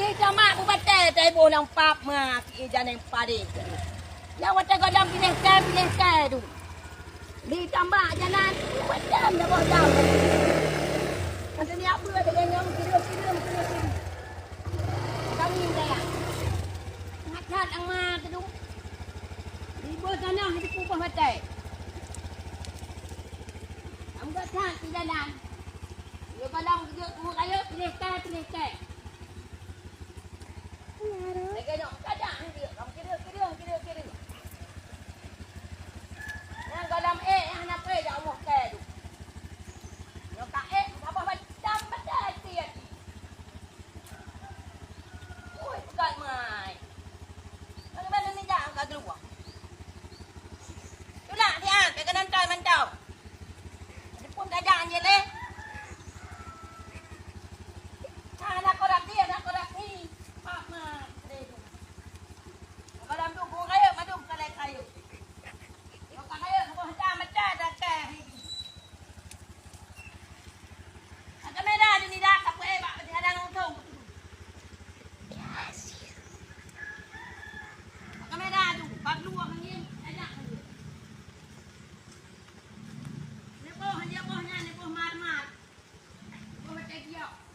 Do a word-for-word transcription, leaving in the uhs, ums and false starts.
Sama bubatai taiboh nyang pap ma si janeng padé. Nyang watèe gohlom piléh kèe, piléh kèe tu. Di tambak jalan, macam dah boh jam. Masa ni apa dah ganyong, kira-kira, kira-kira. Kami dah ya. Ngacat ang ma tu. Di boh tanah, di kubah batai. Ang gacat di jalan. Dia balang kejut, kubur kayu, piléh kèe, piléh kèe. Lagèe nyoe, kadang ni dia, kamu kira, kira, kira, kira. Nyang gohlom ék, nyang hana preh, ya Allah, kèe tu. Nyoe ka ék, saboh macam beda hati, hati. Ui, peugah mai. Bagaimana ni dah angkat keluar? Tulak dia, ke keunan tai mantau. Ada pun kadang je leh. Ha, anak korang dia, anak korang ni. Pak ma, deh. Kalau tu gong kayu, madu kalai kayu. Yo ka kayu, gong macam macam dah teh. Kamera ni dah, tak boleh bak ada langsung. Kamera tu, bak luar ni, banyak. Ni boh, ni boh nyan, ni boh mar-mar. Boh teh giok.